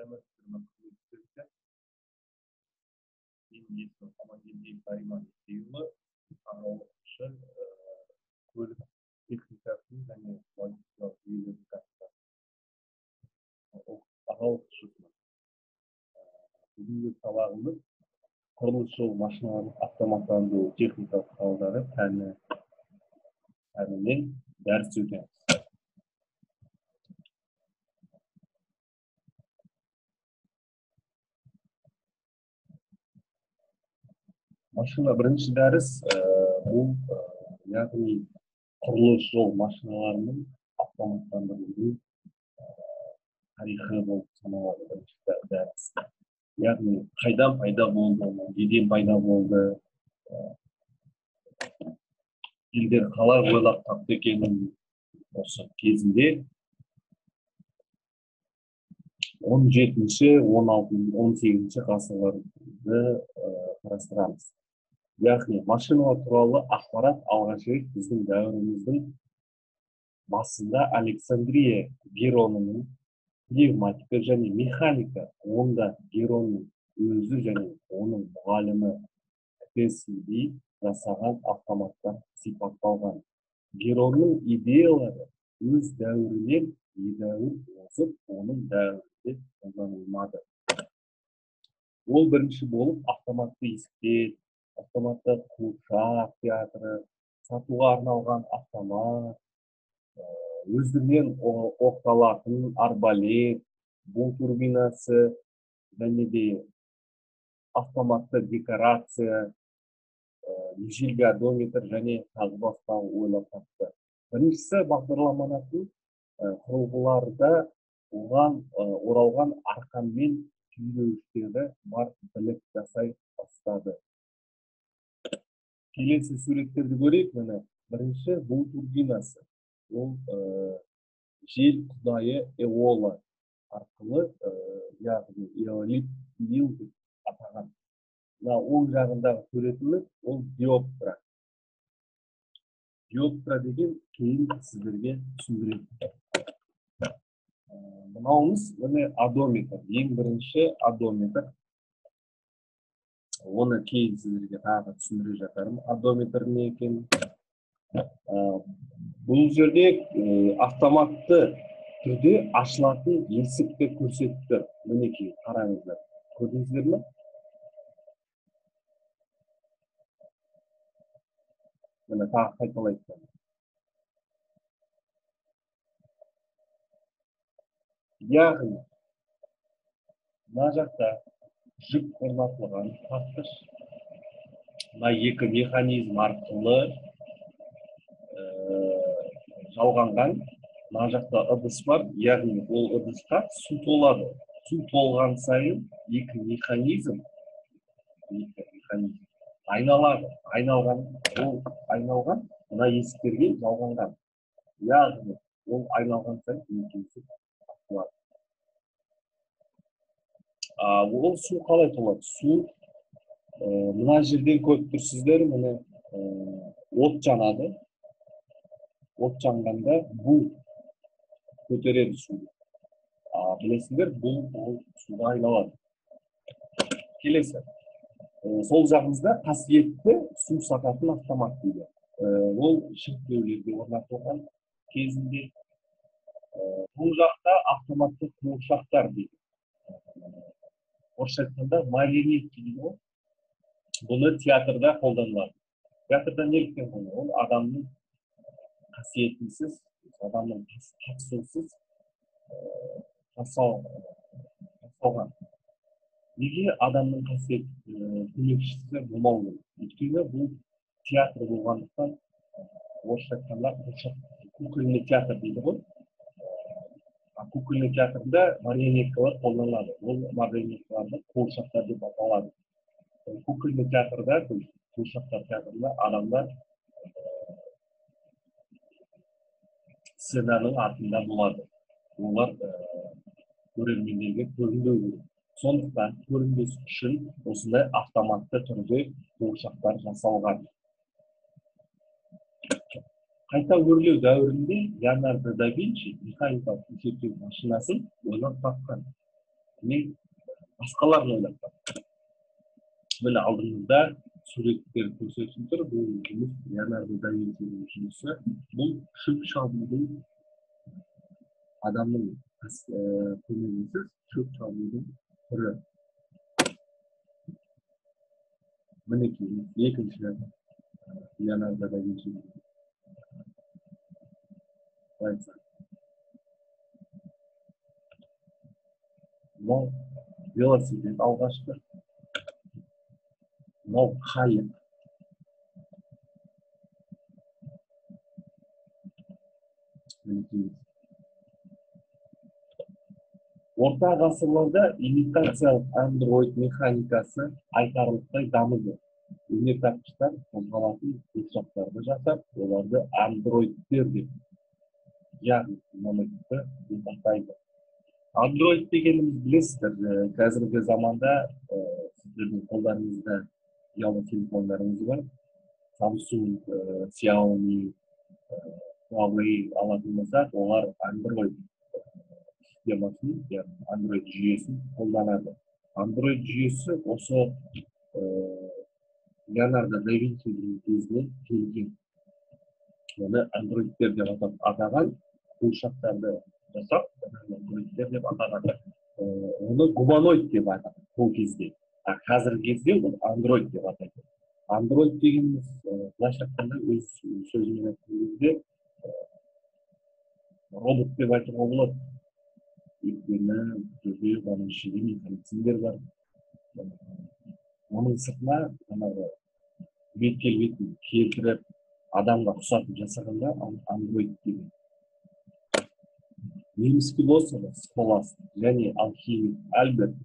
Сәлеметсіздер ме, құрметті студенттер? Менің есімім Амангелдиев Нариман Есейұлы, аға оқытушы, көлік техникасын және логистикалық жүйелердің кафедрасы аға оқытушысымын. Бүгінгі сабағымыз құрылыс жол машиналарын автоматтандыру техникалық құралдары пәнінен дәріс өтеміз. Машина бірінші дәріс бұл, яғни құрылыс жол машиналарының автоматтандырылу тарихы болып саналады бірінші дәріс. Яғни қайдан пайда болды, неден пайда болды, елдер қалай ойлап тапты екенін осы кезінде 17-ші, 16-, 18-ші ғасырларды қарастырамыз. Яғни машиналар туралы ақпарат алғаш рет біздің дәуіріміздің басында Александрия Геронының пневматика және механика, онда Геронның өзі және оның мұғалімі Ктесиби жасаған автоматтар сипатталған. Геронның идеялары өз дәуірінен едәуір озып, оның дәуірінде қолданылмады. Ол бірінші болып автоматты есіктер, автоматты қуыршақ театры, сатуға арналған автомат, өздігінен оқталатын арбалет, бу турбинасы және де автоматты декорация, ежелгі одометр және тағы басқа ойлап тапты. Біріншісі бағдарламаланатын құрылғыларда оған оралған арқанмен түйреуіштері бар білік жасай бастады. Келесі суреттерді көрейік. Міне, бірінші бу турбинасы. Ол жел құдайы Эола арқылы, яғни Эолит Ил деп атаған. Мына оң жағындағы суретіміз ол диоптра. Диоптра деген кейін сіздерге түсіндіремін. Мынауымыз міне одометр, ең бірінші одометр. Оны кейін сіздерге тағы түсіндіре жатармын, одометр не екенін. Бұл жерде автоматты түрде ашылатын есікті көрсетіп тұр. Мінекей, қараңыздар. Көрдіңіздер ме? Міне, тағы қайталайды. Яғни, мына жақта жүк орнатылған тартқыш, мына екі механизм арқылы жалғанған. Мына жақта ыдыс бар, яғни ол ыдысқа су толады. Су толған сайын екі механизм айналады. Айналған, ол айналған мына есіктерге жалғанған. Яғни ол айналған сайын екі есік ашылады. Ол су қалай толады? Су мына жерден көріп тұрсыздар, міне, от жанады. От жанғанда бу көтереді суды. Білесіңдер, бұл ол суға айналады. Келесі. Сол жағымызда қасиетті су сататын автомат дейді. Ол шіркеулерге орнатылған кезінде. Бұл жақта автоматты қуыршақтар дейді. Орысша айтқанда марионетки дейді ғой. Бұны театрда қолданылады. Театрда неліктен қолданылады? Ол адамның қасиетінсіз, адамның қатысусыз жасалған. Неге адамның қасиет көмекшісі болмау керек? Өйткені бұл театр болғандықтан, орысша айтқанда кукольный театр дейді ғой. Кукольный театрда марионеткалар қолданылады. Ол марионеткаларды қуыршақтар деп аталады. Кукольный театрда, қуыршақтар театрында адамдар сценаның артында болады. Олар көрермендерге көрінбеу керек. Сондықтан көрінбес үшін осындай автоматты түрде қуыршақтар жасалған. Қайта өрлеу дәуірінде Леонардо да Винчи механикалық есептеу машинасын ойлап тапқан. Не басқаларын ойлап тапты. Міне алдыңызда суреттер көрсетіп тұр. Бұл жұмыс Леонардо да Винчидің жұмысы. Бұл шөп шабудың, адамның көмегінсіз шөп шабудың түрі. Мінекей екінші Леонардо да Винчидің мынау велосипед алғашқы, мынау қайық. Орта ғасырларда имитациялық андроид механикасы айтарлықтай дамыды. Өнертапқыштар қозғалатын қуыршақтарды жасап, оларды андроидтер деп, яғни гуманоидты деп атайды. Андроид дегеніміз білесіздер, қазіргі заманда сіздердің қолдарыңызда ұялы телефондарыңыз бар. Samsung, Xiaomi, Huawei алатын болсақ, олар Android системасын, яғни Android жүйесін қолданады. Android жүйесі осы Леонардо да Винчидің кезінен келген. Оны андроидтер деп атаған, қуыршақтарды жасап, андроидтер деп атаған. Оны гуманоид деп атаған сол кезде. Қазіргі кезде ол андроид деп атайды. Андроид дегеніміз, былайша айтқанда, өз сөзімен айтқан кезде робот деп айтуға болады. Өйткені бұл жерде оның ішінде механизмдер бар. Оның сыртына жаңағы бет келбетін келтіріп, адамға ұқсатып жасағанда андроид деген. Неміс философы Схоласт және алхимик Альберт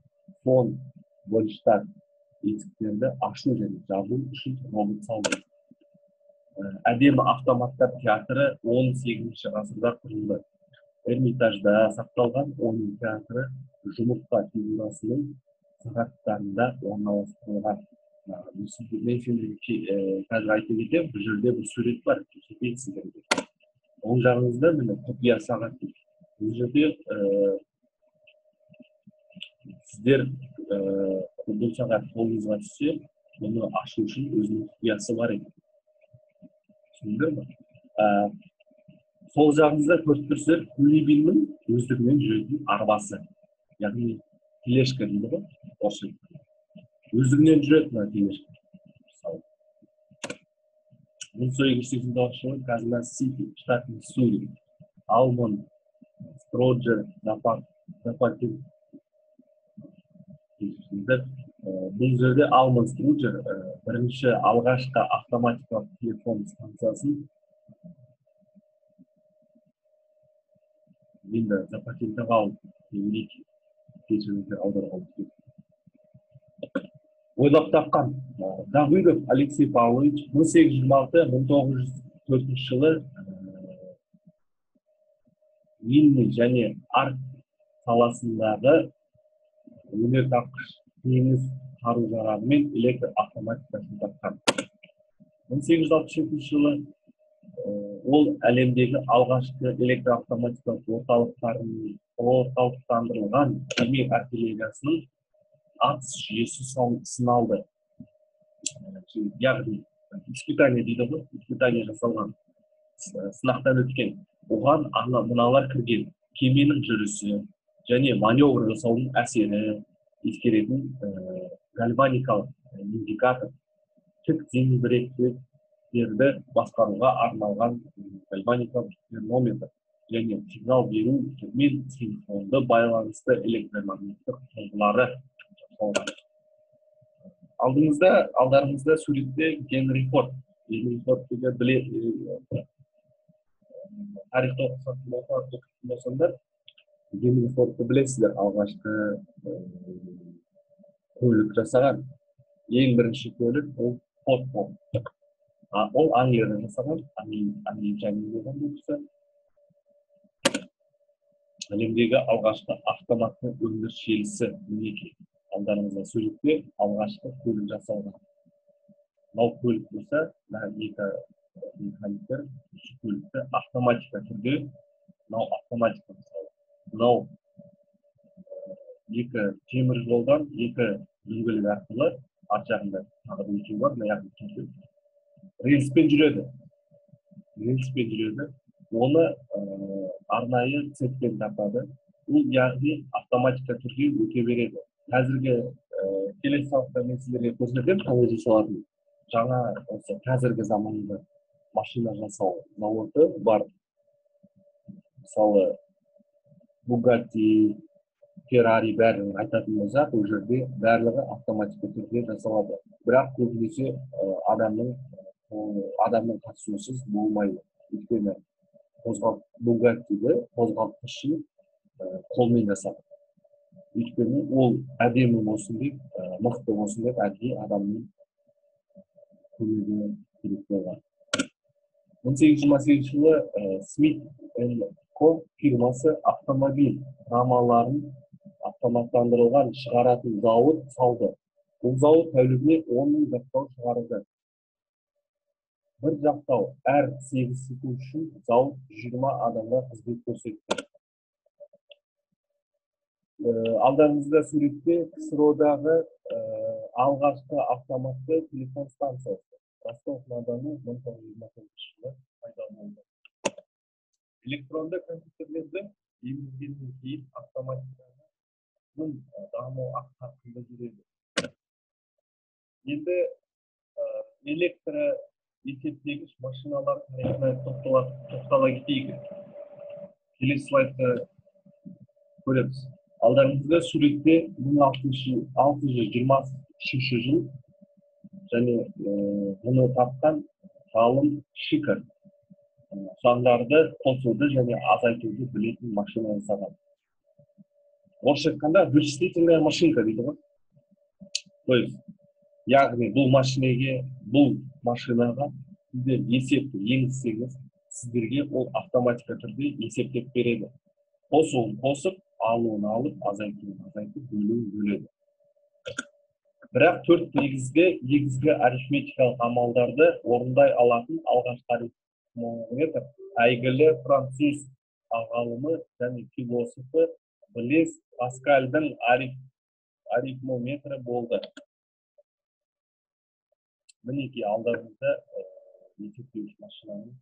фон Больштадт есіктерді ашу және жабу үшін робот салды. Әдемі автоматтар театры 18 ғасырда құрылды. Эрмитажда сақталған оның театры жұмыртқа фигурасының сағаттарында орналастырылған. Мен сендерге қазір айта кетемін, бұл жерде бір сурет бар, көрсетейін сіздерге. Оң жағыңызда міне құпия сағат дейді. Бұл жерде сіздер бұл сағат қолыңызға түссе, оны ашу үшін өзінің құпиясы бар екен. Түсіндіңдер ме? Сол жағыңызда көріп тұрсыздар, Кулибиннің өздігінен жүретін арбасы, яғни тележка дейді ғой, орысша айтқанда. Өздігінен жүреді мына тележка. Мысалы, 1889 жылы Канзас Сити, штат Миссури, Алмон Строджер Запатин. Бұл жерде Алмон Строджер бірінші алғашқы автоматикалық телефон станциясын енді запатентовал, кешіріңіздер, аударуға кетті. Ойлап тапқан Давыдов Алексей Павлович 1826-1904 жылы Вильный және Арк саласындағы өнертапқыш теңіз қару-жарағы мен электр автоматикасын тапқан. 1867 жылы ол әлемдегі алғашқы электроавтоматикалық орталықтандырылған кеме артиллериясының атыс жүйесі сыналды. Яғни испытание дейді ғой, испытание жасалған, сынақтан өткен. Оған мыналар кірген: кеменің жүрісі және маневр жасаудың әсері ескеретін гальваникалық индикатор, тік зеңбіректерді басқаруға арналған гальваникалық термометр және сигнал беру мен синхронды байланысты электромагниттік құрылғылары жасалған. Алдарыңызда суретте Генри Форд. Генри Форд деген тарихта оқысатын болсаңдар, Генри Фордты білесіздер, алғашқы көлік жасаған. Ең бірінші көлік ол Форд болды. Ол Англияда жасаған, англичанин болған бұл кісі. Әлемдегі алғашқы автоматты өндіріс желісі мінекей. Алдарыңызда суретте алғашқы көлік жасалған. Мынау көлік болса, мына екі механиктер көлікті автоматика түрде, мынау автоматика мысалы, мынау Екі темір жолдан екі дөңгелек арқылы, арт жағында тағы бір екеуі бар, мына яғни төртеу. Рельспен жүреді. Рельспен жүреді. Оны арнайы цеппен тартады. Ол яғни автоматика түрде өте береді. Қазіргі келесі сабақта мен сіздерге көрсетемін қалай жасалатынын. Жаңа осы қазіргі заманғы машина жасау зауыты бар. Мысалы, Бугатти, Феррари бәрін айтатын болсақ, ол жерде барлығы автоматика түрде жасалады. Бірақ көбінесе адамның қатысуысыз болмайды. Өйткені Бугаттиді қозғалтқышын қолмен жасады. Өйткені ол әдемі болсын деп, мықты болсын деп әдейі адамның көмегі керек болған. 1828 жылы Смит энд Ко фирмасы автомобиль рамаларын автоматтандырылған шығаратын зауыт салды. Бұл зауыт тәулігіне 10 мың жақтау шығарады. Бір жақтау әр 8 секунд үшін зауыт 20 адамға қызмет көрсетті. Алдарыңызда суретте КСРО-дағы алғашқы автоматты телефон станциясы Ростов-на-Дону 1924 жылы пайда болды. Электронды компьютерлерді енгізгеннен кейін автоматиканың дамуы қарқынды жүреді. Енді электро есептегіш машиналар тарихына тоқтала кетейік. Келесі слайдта көреміз. Алдарыңызда суретте 1623 жыл және мұны тапқан ғалым Шикар сандарды қосуды және азайтуды білетін машина жасаған. Орысша айтқанда вычислительная машинка дейді ғой. То есть, яғни бұл машинаға сіздер есепті енгізсеңіз, сіздерге ол автоматика түрде есептеп береді. Қосуын қосып, алуын алып, азайтуын азайтып, бөлуін бөледі. Бірақ төрт негізгі арифметикалық амалдарды орындай алатын алғашқы арифмометр әйгілі француз ғалымы және философы Блез Паскальдың арифмометрі болды. Мінекей алдарыңызда есептеуіш машинаның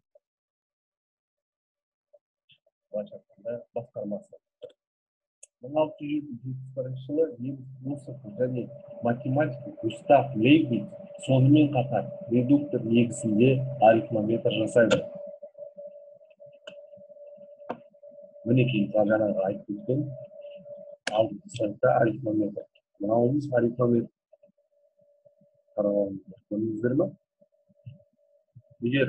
былайша айтқанда басқармасы. 1671 жылы неміс философы және математик Густав Лейбниц сонымен қатар редуктор негізінде арифмометр жасайды. Мінекей жаңағы айтып өткен алдыңғы слайдта арифмометр. Мынауымыз арифмометр. Қарап көрдіңіздер ме? Егер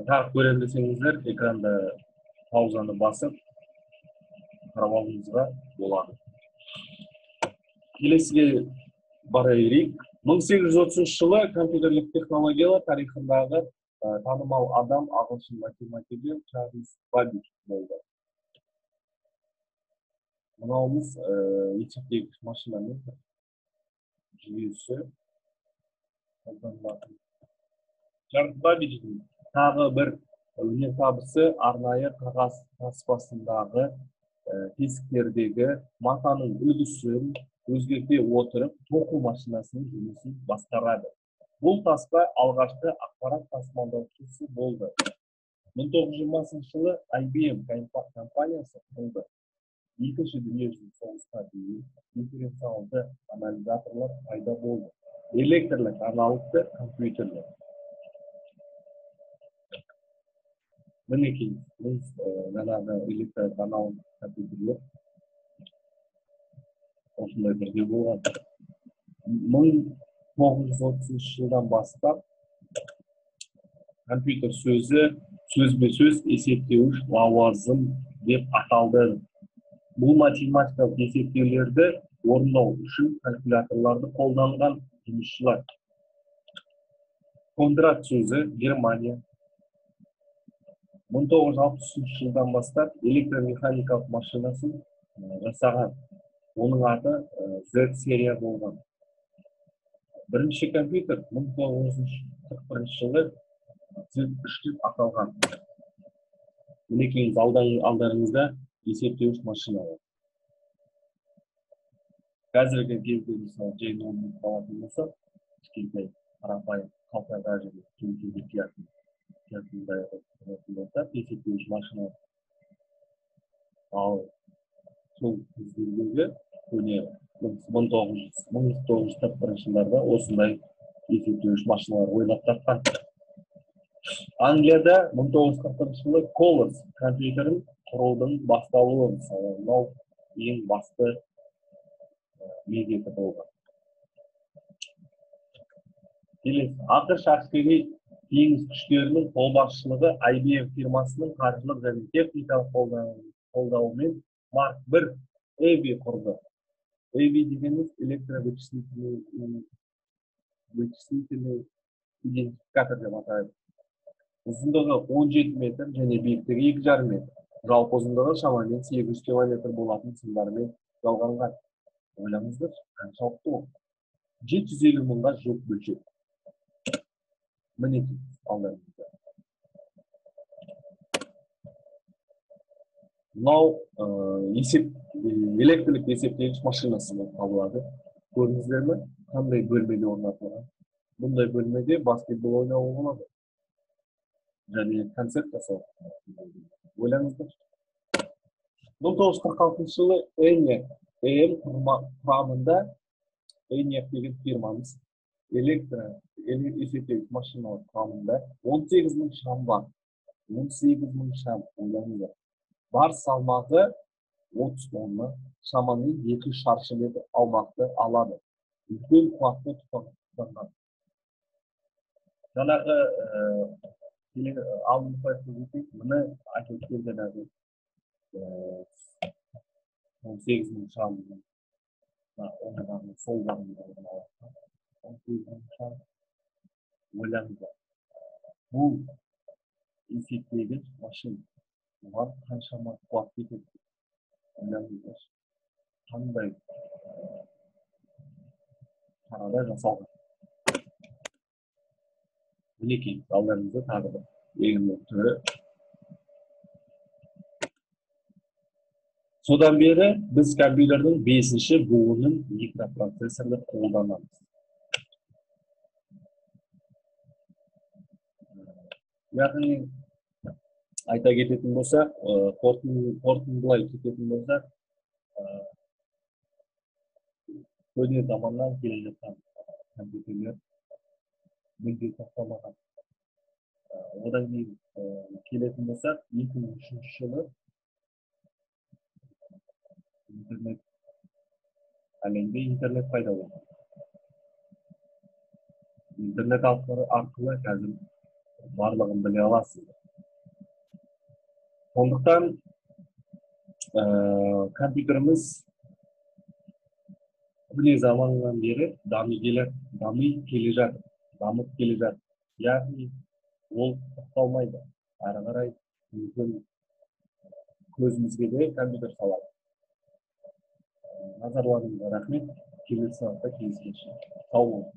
тағы көремін десеңіздер, экранда паузаны басып қарап алуыңызға болады. Келесіге бара берейік. 1830 жылы компьютерлік технологиялар тарихындағы танымал адам ағылшын математигі Чарльз Баббидж болды. Мынауымыз есептегіш машинаның жүйесі қолданылатын. Чарльз Баббидждің тағы бір өнертабысы арнайы қағаз таспасындағы тесіктердегі матаның үлгісін өзгерте отырып тоқу машинасының жұмысын басқарады. Бұл таспа алғашқы ақпарат тасымалдаушысы болды. 1920 жылы IBM компаниясы құрылды. Екінші дүниежүзілік соғысқа дейін дифференциалды анализаторлар пайда болды. Электрлік аналогты компьютерлер. Мінекей, жаңағы электрлік аналогты компьютерлер осындай түрде болған. 1930 жылдан бастап компьютер сөзі сөзбе-сөз есептеуіш лауазым деп аталды. Бұл математикалық есептеулерді орындау үшін калькуляторларды қолданған жұмысшылар. Кондрат сөзі Германия. 1963 жылдан бастап электромеханикалық машинасын жасаған. Оның аты Z серия болған. Бірінші компьютер 1941 жылы Z3 деп аталған. Мінекей алдарыңызда есептеуіш машиналар. Қазіргі кезде мысалы жай ноутбук алатын болсақ, кішкентай қарапайым қалтаға және сөмкеге киятындай болсақ, есептеуіш машина. Ал сол кездердегі көне 1941 жылдарда осындай есептеуіш машиналар ойлап тапқан. Англияда 1941 жылы Colors компьютерін құрудың басталуы, мысалы, мынау ең басты мезеті болған. Келесі, АҚШ әскери теңіз күштерінің қолбасшылығы IBM фирмасының қаржылық және техникалық қолдауымен Марк 1 EVI құрды. EVI дегеніміз электровычислительный идентификатор деп атайды. Ұзындығы 17 метр және биіктігі 2,5 метр. Жалпы ұзындығы шамамен 800 километр болатын сымдармен жалғанған. Ойлаңыздар, қаншалықты ол? 750 мыңға жуық бөлшек. Мінекей, алдарыңызда. Мынау электрлік есептегіш машинасы болып табылады. Көрдіңіздер ме? Қандай бөлмеде орнатылған? Бұндай бөлмеде баскетбол ойнауға болады. Және концерт жасауға болады. Ойлаңыздар. 1946 жылы ENIAC EM құрамында ENIAC деген фирмамыз электро есептегіш машиналар құрамында 18 мың шам бар. 18 мың шам, ойлаңыздар. Бар салмағы 30 тонна, шамамен 2 шаршы метр аумақты алады. Үлкен қуатты тұтанған. Жаңағы алдын қойып кетейік, мұны айтып өткен жаңағы 18 мың шам, оң жағында, сол жағында орналасқан 18 мың шам. Ойлаңыздар, бұл есептегіш машина оған қаншама қуат кетеді? Ойлаңыздар, қандай шарада жасалған. Мінекей, алдарыңызда тағы бір егіннің түрі. Содан бері біз компьютердің 5-ші буынын микропроцессорды қолданамыз. Яғни, айта кететін болсақ, қорытындылай кететін болсақ, көне заманнан келе жатқан компьютерлер мүлде тоқтамаған. Одан кейін келетін болсақ, 2003 жылы интернет, әлемде интернет пайда болды. Интернет арқылы қазір барлығын біле аласыздар. Сондықтан компьютеріміз көне заманнан бері дами келе жатыр, дамып келе жатыр. Яғни ол тоқталмайды. Әрі қарай мүмкін көзімізге де компьютер салады. Назарларыңызға рахмет. Келесі сабақта кездескенше. Сау болыңыз.